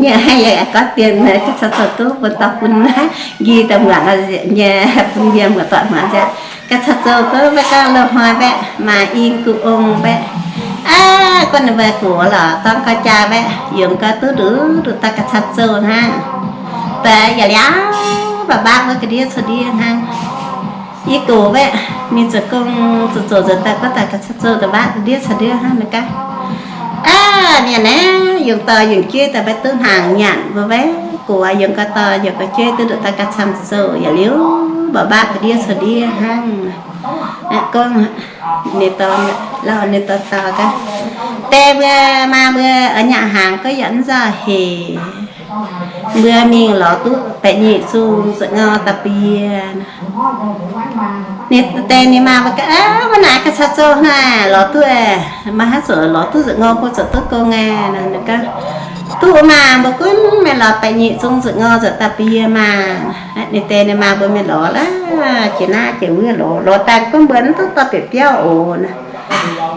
Nyei haih yaac gorngv dien, ga'cang zoux duqv bun dauh bun nqi daaih muonc nyei, bun yie muonc doic muonc nzengc. Ga'cang zoux duqv mbaeqv gauh loz-hnoi mbaeqv maaih i gu'ong mbaeqv. Aa, gorngv ninh mbuo gox lorqc, dorng gau jaa mbaeqv, yungz gau duqv nduqc nduqc dauh ga'cang zoux hnangv. Daaih yaac liaauc mbaac mbaac wuov ga'ndiev caux ndiev hnangv. Yie gox mbaeqv mingh zoux gong zoux zoux nzuonx daaih gorngv daaih ga'cang zoux daaih mbaac ndiev caux ndiev hnangv nor gaax. Aa, mienh naaiv yungz dorh yungz jueiv daaih mbaeqv duqv hnaangx nyanc mbuo mbaeqv gox, yungz gau dorh yungz gau jueiv duqv nduqc dauh ga'cang zoux yaac liuz mbaac mbaac ga'ndiev caux ndiev hnangv. Gorngv ninh dorh, lauh ninh dorh dau gaax, die mbuo maa mbuo oix nyanc hnaangx gorngv yaac mv nzauh hec. Mbuo mingh lorz duqv baeqc nyeic zungh zuqc ngau da'bie. Ninh die ninh maa mbuo gaav, Aa, mv naaic ga'cang zoux naaic lorz duqv, maaih haaix zoux lorz duqv zuqc ngau mbuo zoux duqv gong aeqv? Ninh gaav, Duqv maah, mbuo gunv mingh lorz baeqc nyeic zungh zuqc ngau zoux da'bie maah. Ninh die ninh maa mbuo mingh lorz laav, jiex naaiv jiex wuov lorz, lorz daaih gunv mbuo mv duqv dorh bieqc biauv oc.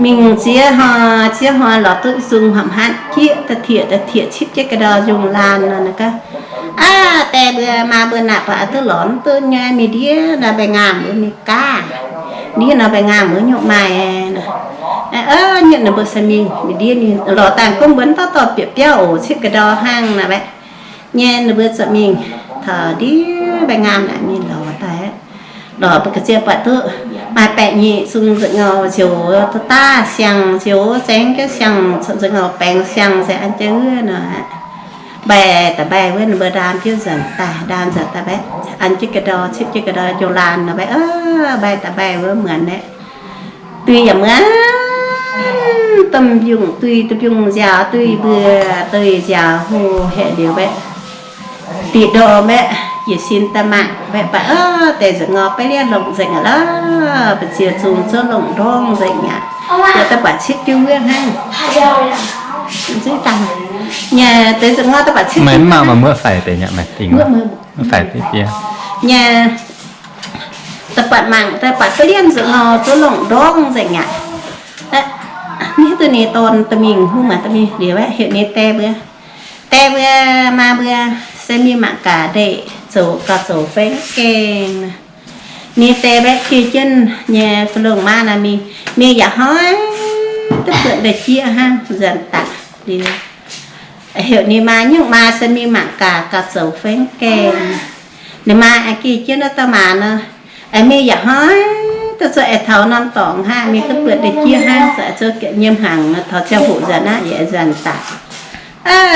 Mingh ziex hnoi ziex hnoi lorz duqv zungh hmz hnatv jieqv da'tieqc da'tieqc cipv jienv ga'ndau yungh laanh nor. Ninh gaav, Aa, die mbuo maa mbuo naaic baac duqv lorz mv duqv nyei, mingh ndiev nor mbaengx-ngaamh wuov mingh gaav. Ndiev nor mbaengx-ngaamh wuov nyungc maaih. Aa, nyungc ninh mbuo se mingh, mingh ndiev mingh lorz daaih gunv mbuo mv duqv dorh bieqc biauv oc, cipv ga'ndau hnangv naaic mbaeqv nyei. Ninh mbuo ziouc mingh taux ndiev mbaengx-ngaamh naaic mingh lorz daaih. Lorz mbuo ga'zien buatc duqv maaih baeqc nyeic zungh nzuqc ngau nzioux daav siang, nzioux zengv jienv siang, nzuqc ngau baengx siang se an jienv wuov nor. Mbaih da'mbaih wuov ninh mbuo ndaam jienv nzuonx daaih, ndaam nzuonx daaih mbaeqv an jienv ga'ndau, cipv jienv ga'ndau yungh laanh nor mbaeqv, mbaih da'mbaih wuov muonz aeqv, duih yaac muonz, domh mbiungc duih, domh mbiungc nziaaux duih mbuo, duih nziaaux hlo haic liuz mbaeqv, diqc ndorm mbaeqv jiez sin daaih mangc mbaeqv baac, Aa, deix nzuqc ngau beiv lienh longc nzengc aqv lorqc, ba'ziex zungh zouv longc ndorngv nzengc aqv. Yaac daaih buatc cipv jienv wuov hnangv. Nyei deix nzuqc ngau daaih buatc cipv jienv wuov hnangv. Nyei daaih buatc mangc daaih buatc beiv lienh nzuqc ngau zouv longc ndorngv nzengc aqv. Mv hiuv duqv ninh dorn dorh mingh, mv maaih dorh mingh liuz aeqv, heuc ninh die mbuo, Die mbuo maa mbuo se mingh mangc gaax ndeic zoux gauh zoux fei mv gaengh. Ninh die mbaeqv qiu jienv nyei fu-longh maanv naaic mingh, mingh yaac hnoi duqv buatc ndeic jieqv hnangv nzuonx daaih liuz. Heuc ninh maa, nyungc maa se mingh mangc gaax gauh zoux fei mv gaengh. Ninh maa aengx qiu jienv naaiv dauh maaz nor, aengx mingh yaac hnoi duqv zoux aengx taux norm dorngx hnangv, mingh duqv buatc ndeic jieqv hnangv, zoux aengx zoux nyiemc hnaangx taux ziangh hoc nzuonx aqv, yaac nzuonx daaih.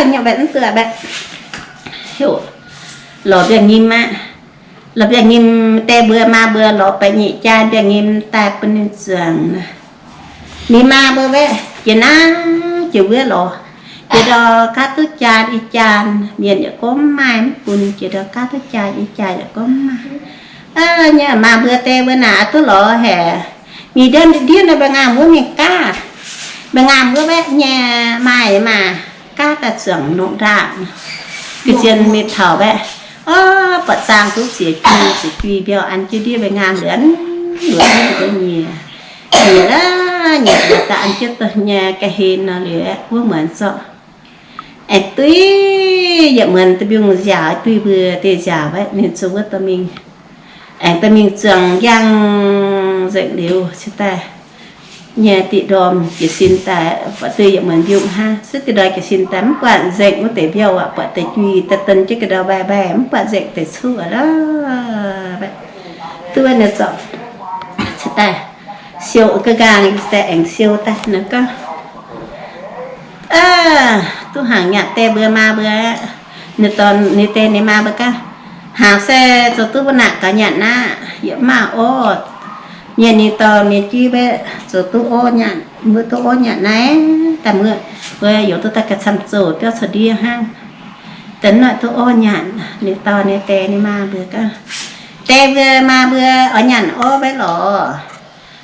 Nyungc mbaeqv mv duqv mbaeqv, heuc lorz mbiaec nyim aqv. Lorz mbiaec nyim, die mbuo maa mbuo lorz baeqc nyeic jaa mbiaec nyim daaih bun ninh zuangx. Ninh maa mbuo mbaeqv jiex naaiv jiex wuov lorz, jiex ndau gaav duqv jaan i jaan, mienh yaac gorngv mv maaih mv bun, jiex ndau gaav duqv jaan i jaan yaac gorngv mv maaih. Nyei maa mbuo die mbuo naaic duqv lorz haic, mingh ndiev ndiev nor mbaengx-ngaamh wuov mingh gaav. Mbaengx-ngaamh wuov mbaeqv nyei maaih maah, gaav daaih zuangx nongc ndaangc. Ga'zien mingh taux mbaeqv, o, buatc zaang duqv ziex juih, ziex juih mbiauh an jienv ndiev mbaengx-ngaamh liuz, liuz nyiec, nyiec aqv, nyiec liuz daaih an jienv nyei ga'hlen nor liuz wuov muonz zorqv aengx duih yietc muonz da'mbiungc nziaaux, duih mbuo deix nziaaux mbaeqv ninh zuqc wuov dorh mingh, aengx dorh mingh zuangx njang nzengc liuz cingx daaih nyei diqc ndorm jiez sin daaih, buatc duih yietc muonz mbiungc hnangv, suiv diqc ndorm jiez sin daaih mv buatc nzengc wuov deix mbiauh aqv, buatc deix juih daaih den jienv ga'ndau mbaih mbaih, mv buatc nzengc deix cuqv aqv lorqc. Duqv wuov ninh zorqv cingx daaih siou ga'nqaang daaih aengx siou daaih nor gorngv, duqv hnaangx nyanc die mbuo maa mbuo. Ninh dorn ninh die ninh maa mbuo gaav, hnaangx se zoux duqv mbuo naaic gaux nyanc aqv, yaac mv maaih orv. Mienh ninh dorh mienh jiv mbaeqv zoux duqv orv nyanc, mbuo duqv orv nyanc naaiv daaih mbuo, mbuo yaac duqv daaih gauh camv zoux biauv caux ndiev hnangv. Daaih noic duqv orv nyanc. Ninh dorh ninh die ninh maa mbuo gaav, die mbuo maa mbuo oix nyanc orv mbaeqv lorqc.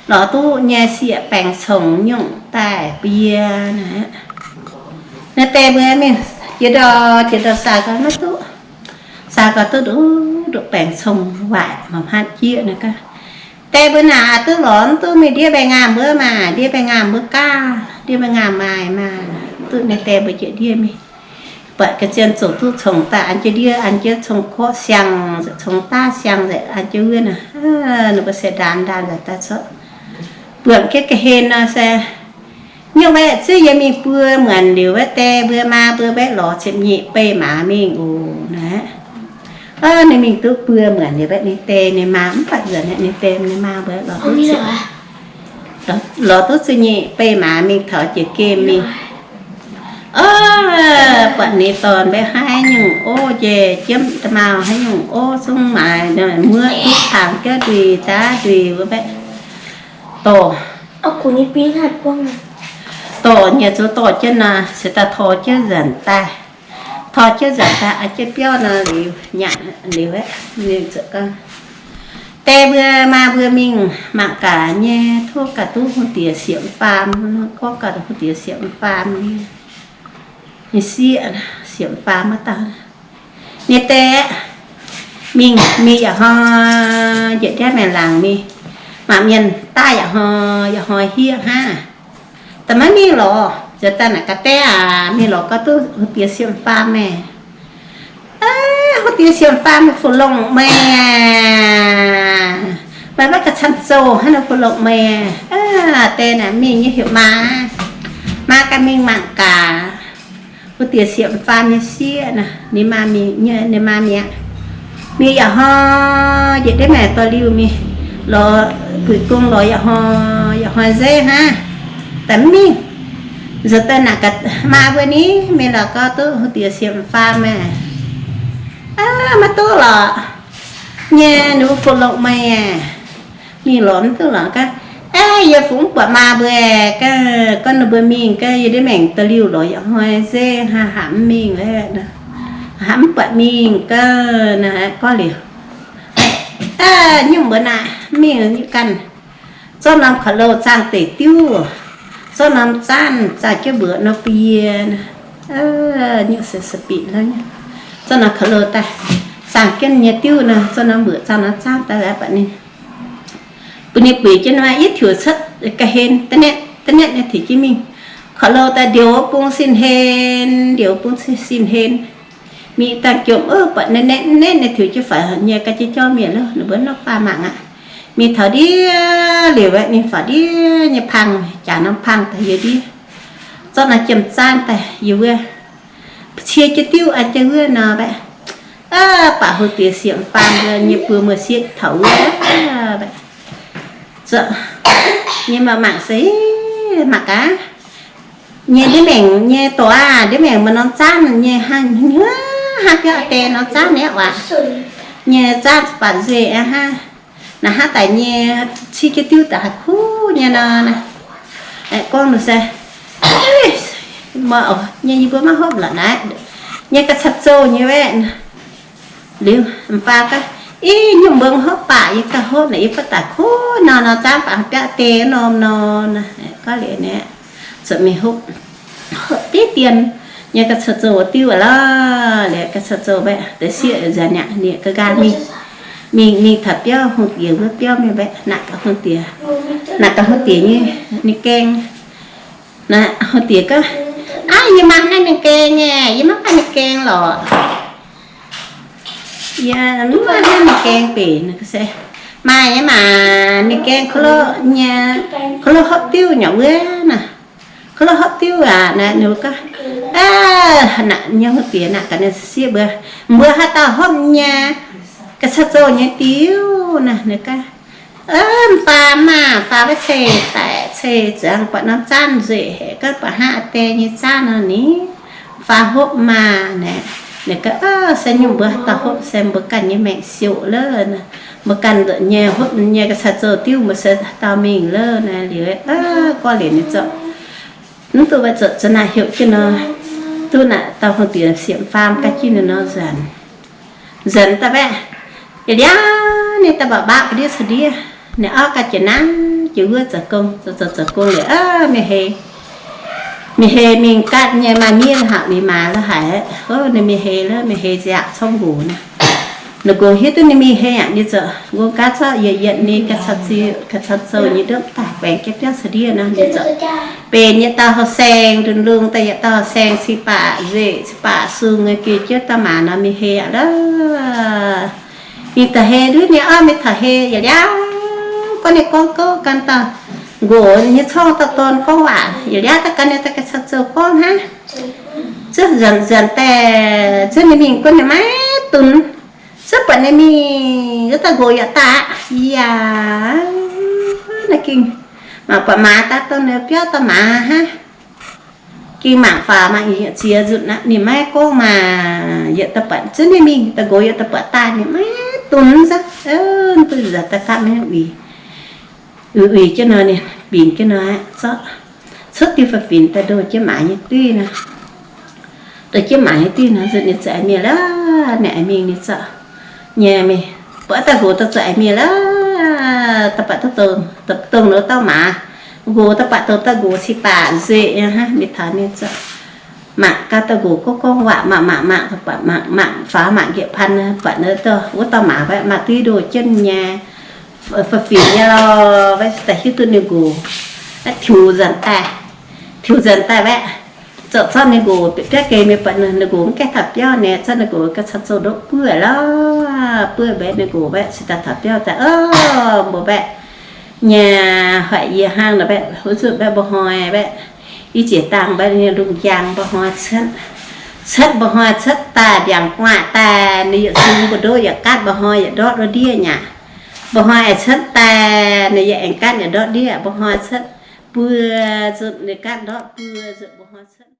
Lorz duqv nyei sieqv baengc congx nyungc daaih bun yie naaic. Naaiv die mbuo mingh jiex ndau, jiex ndau saa gau maiv duqv, saa gau duqv nduqc nduqc baengc congx waaic mangc hnangv jieqv naaiv gaav. Die mbuo naaic duqv lorz mv duqv mingh ndiev mbaengx-ngaamh wuov maah, ndiev mbaengx-ngaamh wuov gaav, ndiev mbaengx-ngaamh maaih maah. Duqv naaiv die mbuo jiex ndiev mingh. Buatc ga'zien zoqc duqv congx daaih an jienv ndiev, an jienv cong-korqv siang, cong-daav siang, an jienv wuov naaic, ninh mbuo se ndaam ndaam nzengc daaih corc buonc jienv ga'hlen nor se, nyungc mbaeqc zuov yie mingh buo muonc liuz, mbaeqc die mbuo maa mbuo mbaeqc lorz ziepc nyeic beih maaz mingh oc naaic. Ninh mingh duqv buo muonc liuz, mbaeqc ninh die ninh maa mv baac nzuonx, ninh die ninh maa mbuo lorz duqv ziepc, lorz duqv ziepc nyeic beih maaz mingh taux jiex gemh mingh. Buatc ninh dorn mbaeqc haaix nyungc ov, njiec jiemv da'maauh haaix nyungc ov, zungv maaiz muoqv duqv tangx jauv nduih daav nduih wuov mbaeqc dorh. Dorh nyei zoux dorh jienv nor, se daaih tor jienv nzanc daaih. Tor jienv nzanc daaih, an jienv biauv nor liuz, nyanc liuz aeqv, ninh ziouc gorngv, Die mbuo maa mbuo mingh mangc gaax nyei, tov gaax duqv hungh diex siepv faam, gorngv gaax hungh diex siepv faam nyei, nyei sieqv, siepv faam wuov dauh. Ninh die mingh, mingh yaac hnoi njiec ndiev maengx laangz mingh, mangc mienh daaih yaac hnoi, yaac hnoi hiev hnangv. Da'maiv mingh lorz, nzuonx daaih naaic gaax, Die aac, mingh lorz gorngv duqv hungh diex siepv faam maah. Hungh diex siepv faam meih fu-longh meih aac, meih maiv ga'camv-zoh hnangv, fu-longh meih aac. Die naaic mingh nyei heuc maa, maa ganh mingh mangc gaax hungh diex siepv faam nyei sieqv naaic. Ninh maa mingh, ninh maa mi'aqv. Mingh yaac hnoi njiec ndiev maengx dorh liuh mingh, lorz buic gong lorz yaac hnoi, yaac hnoi nzengc hnangv, da'maiv mingh. Nzuonx daaih naaic gaax maa mbuo ni, mingh lorz gorngv duqv hungh diex siepv faam maah. Maiv duqv lorqc nyei, ninh mbuo fu-longh meih aac. Mingh lorz mv duqv lorqc gaav. Aeqv, yie fungx mv buatc maa mbuo, gorngv ninh mbuo mingh gaav, yie ndiev maengx dorh liuh lorz yaac hnoi nzengc hnangv, hapv mv mingh lorqc, hapv mv buatc mingh gaav naaic. Gorngv liuz, nyungc mbuo naaic mingh nyei ganh, zorqv norm kaux-louh zaangh deic diuv, zorqv norm zaanv zaangh jienv mbuoqc norm bun yie. Nyungc se spit hnangv, zorqv norm kaux-louh daaih zaangh jienv nyei diuv nor, zorqv norm mbuoqc zaangh norm zaanv daaih laaix buatc ninh, bun ninh bueix jienv nor, yietv tiuc cuotv ga'hlen, da'netv da'netv nyei tiuc jienv mingh. Kaux-louh daaih ndiouc bung sin hlen, ndiouc bung sin hlen. Mingh dangh jomc, buatc netv netv nyei tiuc jienv faaux nyei ga'jiex jauv mienh loh, ninh mbuo nor faah mangc aqv. Mingh taux ndiev liuz aeqv, ninh faaux ndiev nyei pang, jaax norm pang daaih yie ndiev, zorqv norm jiem zaanv daaih yie wuov, cie jienv diuv an jienv wuov nor, baac hungh diex siepv faam nyei buo muoz-sieqv taux wuov, nyei mangc mangc se, mangc gaax, nyei ndiev maengc nyei dorc aac, ndiev maengc maaih norm zaanv nyei hnangv, hnangv biauv die norm zaanv niaa waac, nyei zaanv baac nzueic aqv hnangv. Naaiv hnangv daic nyei, cie jienv diuv daaih haih kuv nyei nor. Gorngv nor se, nyei yie mbuo maiv hopv lorqc naaiv, nyei ga'catv-zoh nyei waeqv. Liuz m'faam gaav, ih, nyungc mbuo hopv baac yie gauh hopv naaic, yie baav daaih kuv nor, nor zaanv baac biauv die norm nor. Gorngv liuz naaic, zuqc mingh hopv, hopv diqv dien nyei ga'catv-zoh diuv aqv lorqc. Liuz ga'catv-zoh mbaeqc deix sieqv nzanc nyaqc, ninh ga'nqaang mingh, mingh, mingh taux biauv hungh diex wuov biauv mingh mbaeqc, naaic gaax hungh diex, naaic gaax hungh diex nyei, ninh gaeng. Naaic hungh diex gaav, aav, yie maaih haaix ninh gaeng aeqv, yie maiv maaih ninh gaeng lorqc. Yie mv maaih haaix ninh gaeng benx se maaih nyei maah, ninh gaeng kouv-loh nyei, kouv-loh hopv diuv nyei wuov naaic. Kouv-loh hopv diuv aac, naaic ninh gaav, naaic nyei hungh diex naaic gaax ninh sieqv mbuo, mbuo haaix dauh hopv nyei ga'catv-zoh nyei diuv naaic? Ninh gaav, m'faam maah, m'faam maiv ceix daic ceix ziangx buatc norm zaanv nzueic haic, gaav buatc hnangv a'deix nyei zaanv nor ni. M'faam hopv maah naaic. Ninh gaav, se nyungc mbuo haaix dauh hopv se mbuo ganh nyei maengc siouc lorqc. Mbuo ganh nyei hopv nyei ga'catv-zoh diuv mbuo se haaix dauh mingh lorqc naaic. Liuz, gorngv liuz ninh zorqv, mv duqv, mbuo zorqv za'naaic heuc jienv nor, duqv naaic dauh hungh diex siepv m'faam gaav jienv ninh nor nzanc. Nzanc daaih mbaeqc, yietc liangv ninh daaih mbac mbaaqv ga'ndiev caux ndiev. Ninh orv ganh jiex naaiv jiex wuov zoux gong, zoux zoux gong liuz, mingh heix, mingh heix mingh gaatv nyei maaih miev hauc ninh maaz la'haic. Ninh mingh heix lorqc, mingh heix nziaauc corng nqox naaic. Ninh nqox hiuv duqv ninh mingh hei aqv, ninh ziouc nqong gaav zorqv yietc yietc ninh ga'cang ziu, ga'cang zoux nyei ndopv daaih baengx jienv biauv caux ndiev nor, ninh ziouc benx yietc dauh horqc saeng, ndun lungh daaih yietc dauh horqc saeng, cin baac nzeic cin baac sung, geh jienv dauh maaz nor mingh hei aqv lorqc. Mingh taux hei nduov ninh orv mingh taux hei, yietc liuz gorngv ninh gorngv gouv gan dauh nqox nyei corngv dauh dorn gorngv waac, yietc liuz daaih gan ninh daaih ga'cang zoux gorngv hnangv. Zuov nzuonx nzuonx daaih, zuov ninh mingh gunv ninh maiv dunx. Zuov buatc ninh mingh, wuov dauh nqox yaac daaih aqv. Yaac naaiv ging mangc buatc maaz daaih dongh ninh biauv dauh maaz hnangv. Ging mangc faaux mangc ziex nzunc aqv, ninh maiv gorngv maah. Yietc daaih buatc zuov ninh mingh, dauh nqox yietc daaih buatc daaih ninh maiv dunx zaqv. Duqv nzuonx daaih gapv maiv uix. Uix uix jienv nor, ninh bingx jienv nor aqv, zorqv cuotv diuh fai-finx daaih ndoh jienv maaz nyei duih nor. Ndoh jienv maaz nyei duih nor, nzunc ninh ziouc aengx mingh lorqc. Ninh aengx mingh ninh zorqv nyei mingh, buatc dauh nqox daaih ziouc aengx mingh lorqc. Daaih buatc duqv dongh, dongh nor dauh maaz. Nqox daaih buatc dongh dauh nqox cin baac nzeic nyei hnangv, mingh taux ninh ziouc mangc gaax dauh nqox gorngv gorngv waac, mangc mangc mangc, mangc mangc faaux mangc njiec paan, buatc nor wuov dauh maaz mbaeqv maaih duih ndoh jienv nyei, fai-finx nyei lorqc, mbaeqv daaih hiuv duqv ninh nqox. Tiux nzuonx daaih, tiux nzuonx daaih mbaeqv, zoux zorqv ninh nqox biauv geh mingh buatc ninh nqox mv gaengh taux biauv nyei, zorqv ninh nqox ga'cang zoux ndopv buov lorqc. Buov mbaeqv ninh nqox mbaeqv cingx daaih taux biauv daaih, o, mbuo mbaeqv nyei hoic yie hnangv nor mbaeqv, wuov nzunc mbaeqv mba'hnoi mbaeqv, i jiex dangh mbaeqv nyei lungh njang mba'hnoi cuotv, cuotv mba'hnoi cuotv daaih ndiangx guaav daaih, ninh yietc zungv mbu'ndongx yietc gaatv mba'hnoi yietc ndortv wuov ndiev nyei aqv. Mba'hnoi aengx cuotv daaih, ninh yaac aengx gaatv yietc ndortv ndiev, mba'hnoi cuotv buo nzunc ninh gaatv ndortv buo nzunc mba'hnoi cuotv.